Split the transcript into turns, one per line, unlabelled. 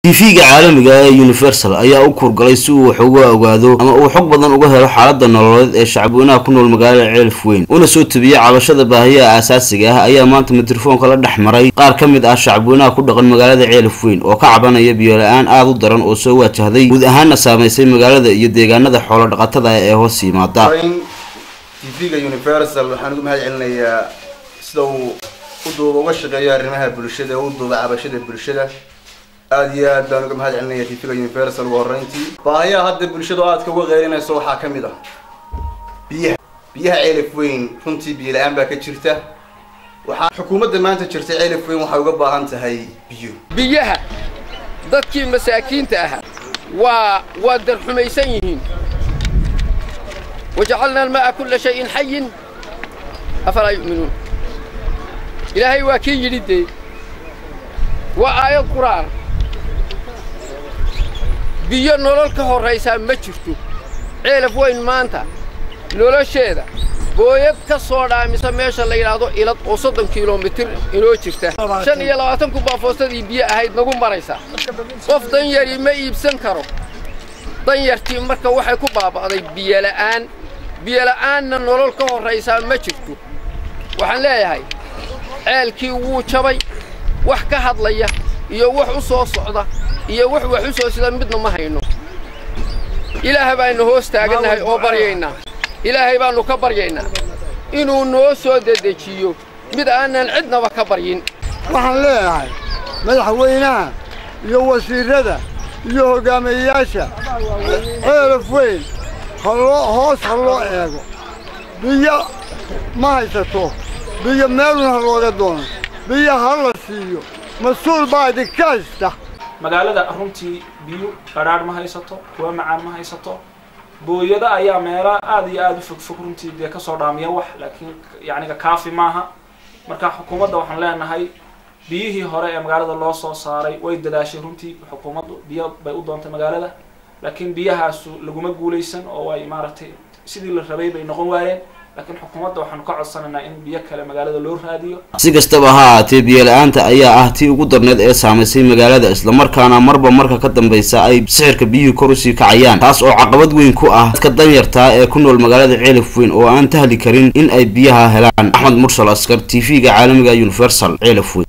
TV-ga caalamiga ee Universal ayaa u kuurgalay si uu wax uga ogaado ama uu xog badan uga helo xaalada nololeed ee shacabweynaha ku nool magaalada Ceelaf Weyn, una soo tebiyey cabashada baahiyaha aasaasiga ah. Ayaa maanta mikrofoonka la dhex maray qaar ka mid ah shacabweynaha ku dhaqan magaalada Ceelaf Weyn oo ka cabanaya biyo la-aan aada u daran oo soo wajahday, guud ahaana saameysay magaalada iyo deegaanada xoolo dhaqatada ee hoos yimaada.
TV-ga Universal waxaan ugu mahad celinayaa sida uu u duuba uga shaqeeyo arrimaha bulshada, u duuba cabashada bulshada. Aada iyo aad baan uga mahad celinaya TV-ga Universal. Ugu horreyntii, baahiyaha hadda bulshadu aadka uga qeyrinayso waxaa ka mid ah biyaha. Biyaha Ceelaf Weyn runtii biyo la-aan baa ka jirta. Waxaa xukuumadda maanta jirta Ceelaf Weyn waxay uga baahan tahay biyo.
Biyaha dadkii masaakiinta ahaa waa darxumaysan yihiin. Wajacalna alma'a kulla shayin xayin afalaa yu'minuun, Ilaahay waa kii yidhi, dee waa aayad qur'aan. Biyo nolol ka horraysaa ma jirto. Ceelaf Weyn maanta nolosheeda booyad ka soo dhaamisa meesha la yidhaahdo Ilad oo 30 kilomitir inoo jirta, 25,000 baa foostadii biyo ahayd nagu maraysaa. Qof danyari ma iibsan karo. Danyartii marka waxay ku baaba'day biyola'aan. Biyola'aanna nolol ka horraysaa ma jirto. Waxaan leeyahay ceelkii wuu jabay, wax ka hadlaya iyo wax u soo socda iyo wax wax u soo sida midna ma hayno. Ilaah baaynu hoos taagannahay oo baryaynaa. Ilaahay baannu ka baryaynaa inuu noo soo dedejiyo mid aanan cidnaba ka baryin.
Waxaan leeyahay madaxweynaha iyo wasiirrada iyo hoggaamiyeyaasha Ceelaf Weyn haloo hoos ha loo eego. Biyo ma haysato, biyo meelun ha looga doono, biyo ha la siiyo. Mas-uul baa idinka haysta.
Magaalada runtii biyo qadhaadh ma haysato, kuwa macaan ma haysato. Booyada ayaa meela aada iyo aada u fog fog runtii dee kasoo dhaamiya wax, laakiin yacniga kaafi maaha. Marka xukuumadda waxaan leenahay, biyihii hore ee magaalada loo soo saaray way dadaashay runtii xukuumaddu, biyo bay u doontay magaalada, laakiin biyahaasu laguma guulaysan oo way maaragtay sidii la rabay bay noqon waayeen. Laakiin xukuumadda waxaanu ka codsanaynaa in biyo kale magaalada loo raadiyo.
Si kastaba ha ahaatee, biyo la-aanta ayaa ah tii ugu darneed ee saamaysay magaalada, islamarkaana marba marka ka dambeysa ay sixirka biyuhu kor usii kacayaan, taas oo caqabad weyn ku ah dadka danyartaa ee ku nool magaalada Ceelaf Weyn oo aan tahli karin in ay biyaha helaan. Axmed Mursal Askar, TV-ga caalamiga Universal, Ceelaf Weyn.